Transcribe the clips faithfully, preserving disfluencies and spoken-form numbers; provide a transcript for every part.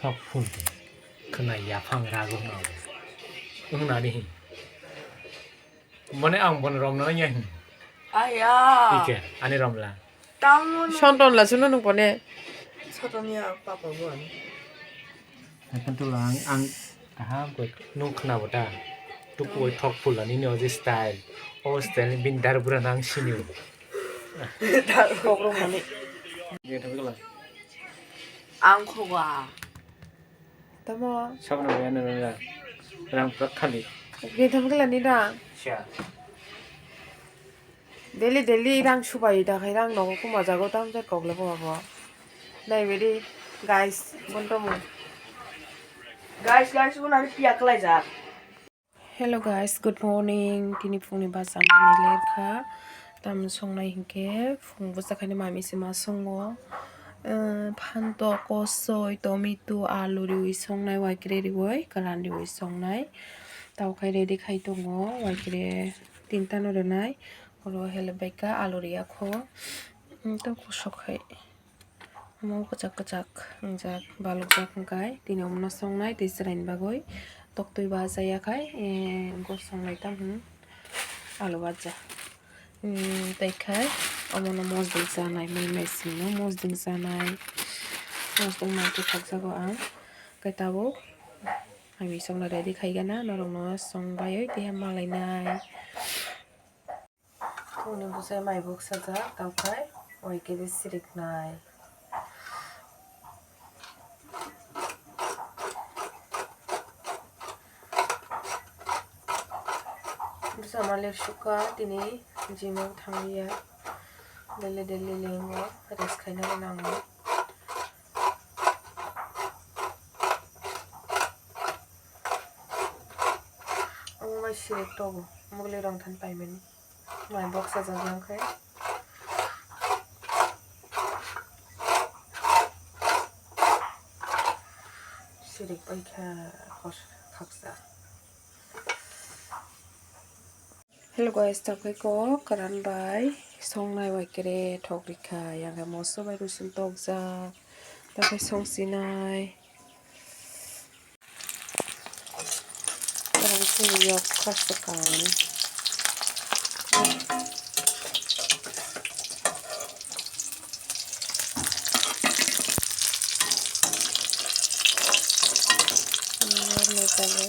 Thok phul de. Khna yaphang rago hwnwi. Wngnani hin. Bone ang bon romna ya hin. Aya. Ike, ani romla. Tamo no. Sonton la suno nung bone. Soton ya papa bon. Akan tu lang ang kaham ko nung khna bota. Tu koi thok phul ani ni oje style. O style bin dar bura nang sini. Dar kok romani. Ang khoga. Tamo. Sabna waya na rang. Rang prak khali. Ge tham kala ni rang. Sha. Daily daily rang subai da khai rang nogo kuma jago tam je kok le bo bo. Nai beri guys, bonto mu. Guys, guys, unani piya klai jak. Hello guys, good morning. Tini phungni bachani lekha. Tam songnai hinkhe phung bwsa khaini mami se ma songo. Eh, phantok, kosoi, tomato, alu riwi songnai, waikre riwi, kalan riwi songnai. Tao khai ready khai tongo, waikre tinta no rwnai. Oro help bai kha alu riya kho. Hmm, to kosok khai. Omo kwchak kwchak wngjak, balukjak hwnkhe tini omono songnai tei chwraini bagwi toktwi bachaya khai, eh, omo songnai tamo hwn alu bacha. Hmm, tei khai omono mosdwng chanai, mui naisingno mosdwng chanai, mosdwng nai kwthakjago ang. Khe tabuk hai mui songno ready khaigana, norokno songbai tei malainai. Phungni bwsai mai bwksajak, tamo khai oikhe siriknai. Bwsa malik sukha tini gym o thangliya, daily daily lengo, rest khaina nango. Omo mai sirik togo, mugli rong than paimani. Mai box sajak yang khe. Sirik pai kha hor khaksa. Hello guys, tabuk khe kok kwran bai songnai bai kere thok rikha, yang khe moso bai rosong tokjak, tabuk khe songsinai. Parang sini yok khas sekali. Ini warna tadi.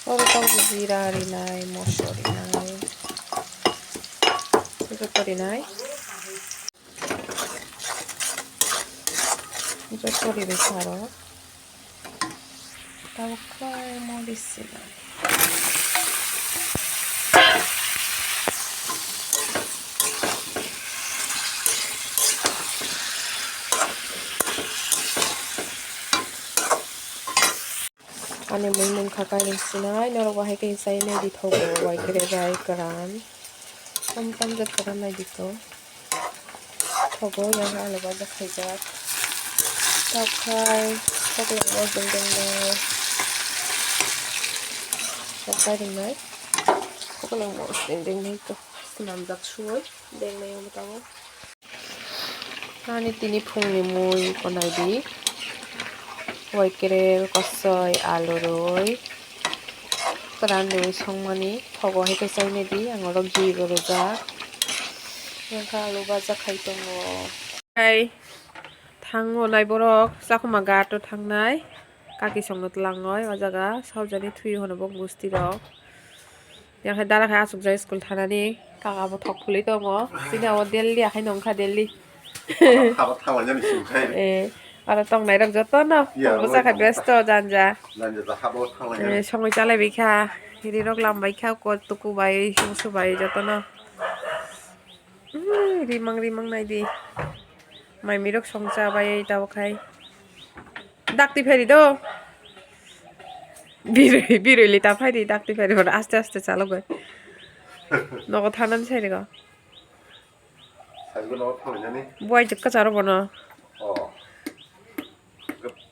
Oro tabuk jira rinai, moso rinai, joto rinai, joto rinai saro. Tabuk khe moris sinai. Ani mui mungkha kainwi sinai, norok bo hai khe chai nai di thogo, wai khe bai kwran. Tam tam jat kwran nai di to. Thogo yang alu baja khaijak. Takhai koklai bo deng deng nai. Takhai deng nai. Koklai bo deng deng nai to. Swnamjak suwai deng nai omo tabuk. Ani tini phungni mui ko nai di. Waikerel, kosoi, alu rwi. Kwran rwi songmani thogo hai khe chainai di, ang oro ghee bo rwjak. Yang khe alu baja khai tongo. Hai thango nai borok Chakhuma ghat o thangnai. Kaki songno twlangwi o jaga saujani thwi hwnwi bo gusti rok. Yang hai dara khai achukjak school thanani kaka bo thok phulwi tongo. Chini abo Delhi akhai nongkha Delhi. Habo thanglainani singkhe. Eh, aro tongnai rok jotono. Iya, tongbo aro sakha tongbo besto janja. Janja da habo thanglainani. Eh, songwi chalai bikha. Rirok lambai kha, kot tuku bai, musu bai jotono. Ui, rimang rimang nai di. Mai mirok songcha bai tabo khai. Dakti pheri do. Birui, birui lita phai di, dakti pheri hor aste aste chalo goi. Nogo thanan sai rigo. Buai jikka charo bono. Oh.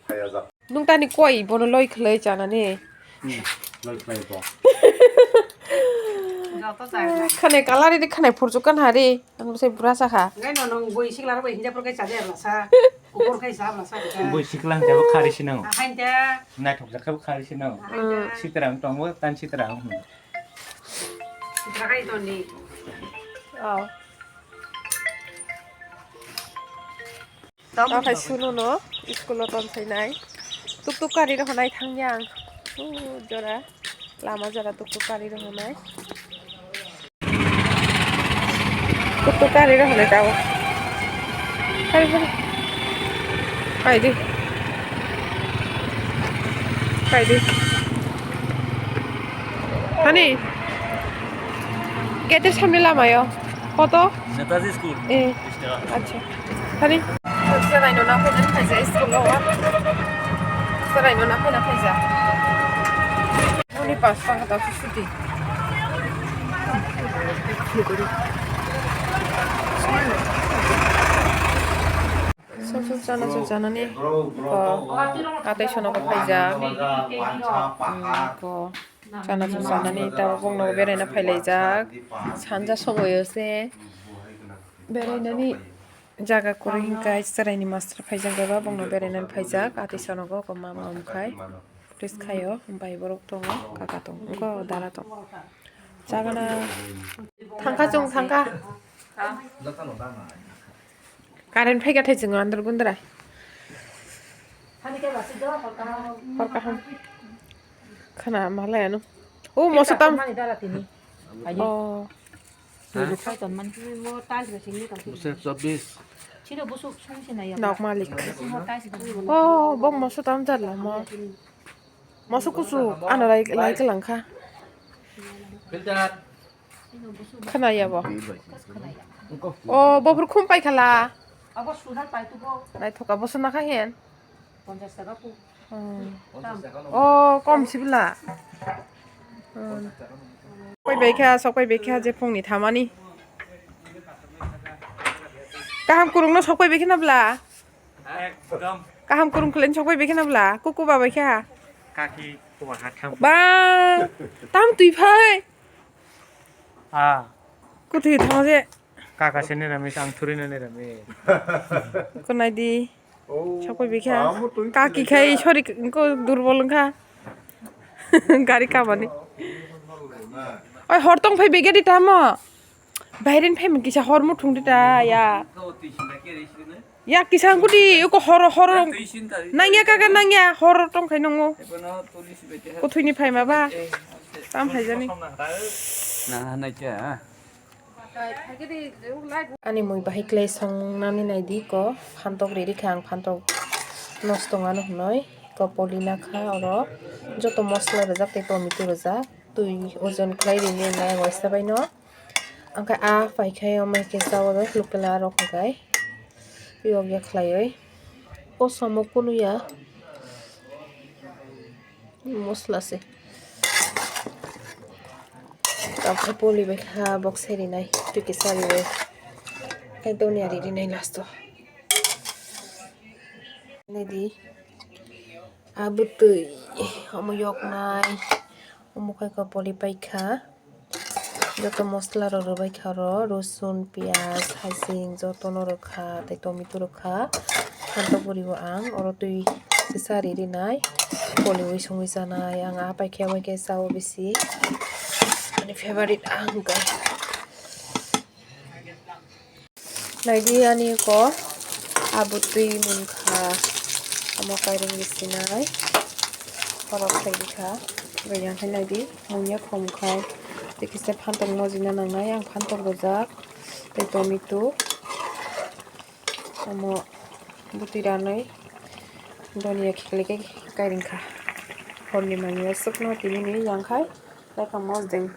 Phai ajak. Nung tani koi bono loi khlai chanani. Hmm, loi khlai bo. Joto chai na. Khane kalari di khane phurchuk kan hari. Ang sai bura sakha. Ngai no nong boi sikla bai hinja por kai chaja la sa. Kupor kai sa la sa. Boi sikla hingke bo khari sinang. Ahain ta. Naithok jak khe bo khari sinang. Ahain ta. Sitrang tongo tan sitrang. Sitra kai toni. Oh. Tamo khai suno no school o ton phainai. Tuk tuk kari rok nai thang yang. U jora. Lama jora tuk tuk kari rok nai. Tuk tuk kari rok nai tao. Khai khai. Khai di. Khai di. Hani. Gate samni lama yo. Koto? Netaji School. Eh. Bish taka. Acha. Hari. Sarai no na phaina phaija school o. Sarai no na phaina phaija. Ani pas taka ta suti. Sok sok chana sok chanani. Ko. Atai sono ko phaija. Hmm, ko. Chana chuk chanani tabuk bongno beraina phailaijak. Sanja somoyo se berainani jaga kwrwi hwnkhe chwraini master phaijak baba bongno berainani phaijak. Atwi sanogo ko mama wngkhai police khaio, bai borok tongo, kaka tongo, wngkha dara tongo. Chagana thangkha chwng thangkha. Current phaikha thai chwng andar gundra. Hor kaham. Khana malai ano. O moso tam. Mani dara tini. Ayo. Oh. Kai ton man. Mo tiles ba singni tong. Buset, chobbish. Chino busuk sung sina ya. Nok malik. Mo tiles ba. Oh, bong moso tam jala mo. Moso kusu ano lai lai kelangkha. Filter. Khana ya bo. Oh, bo phur khum pai khala. Abo sudar pai tu bo. Lai thoka bo suna kha hen. Ponchas taka pu. Hmm. Oh, kom sibla. Hmm. Sok pai bai kha, sok pai bai kha je phungni thamani. Kaham kurungno sok pai bai kha na bla? Ekdom. Kaham kurung khlai sok pai bai kha na bla? Kuku ba bai kha? Kaki kuba ha thang. Bang, tam twi phai. Ah. Kuthwi thang je. Kaka se ni rami, ang thuri na ni rami. Ko nai di. Oh, sakoi bikha. Kaki khai sori ko durbol wngkha. Gari kabani. Oi, hor tong phai bege di tamo. Bairen phai kisa hor muthung di ta ya. Ya kisa angkudi ko hor hor. Nangya kaka nangya hor tong khai nongo. Kuthwini phai ma ba. Tam hai jani. Na nai kya. Ani mui bahai klai songnani naidi ko, phantok riri kha ang, phantok nosto wngano hwnwi ko poli nakha oro joto mosla rijak tei tomato rijak twi ojon khlai rini nai waisa baino. Angkhe a paikhe omo khe chao local a rok hwnkhe yokya khlaiwi kosom o kunu ya. Mosla se. Tamo poli bai kha bok seri nai. Twi kisa riwi. Kai donia riri nai last o. Nedi. Abutwi. Omo yok nai. Omo khai ko poli pai kha. Joto mosla rok rwbai kha oro, rosun, piyaj, haiching jotono rwkha, tei tomato rwkha. Phantok bwrwi o ang oro twi kisa ri rinai, koliwi songwi chanai. Ang a paikhe, abo khe chao bisi, ani favorite ang khe. Naidi ani ko abutwi mungkha, omo kairung bisinai, borok khaidi kha, bai yang khai naidi mungya khum khai, tei kisa phantok mojina nangnai, ang phantok rwjak tei tomato, omo bwtwi ranwi donia khiklike kairing kha, horni manwi aswkno tini ni yang khai. Tei tongmo jeng.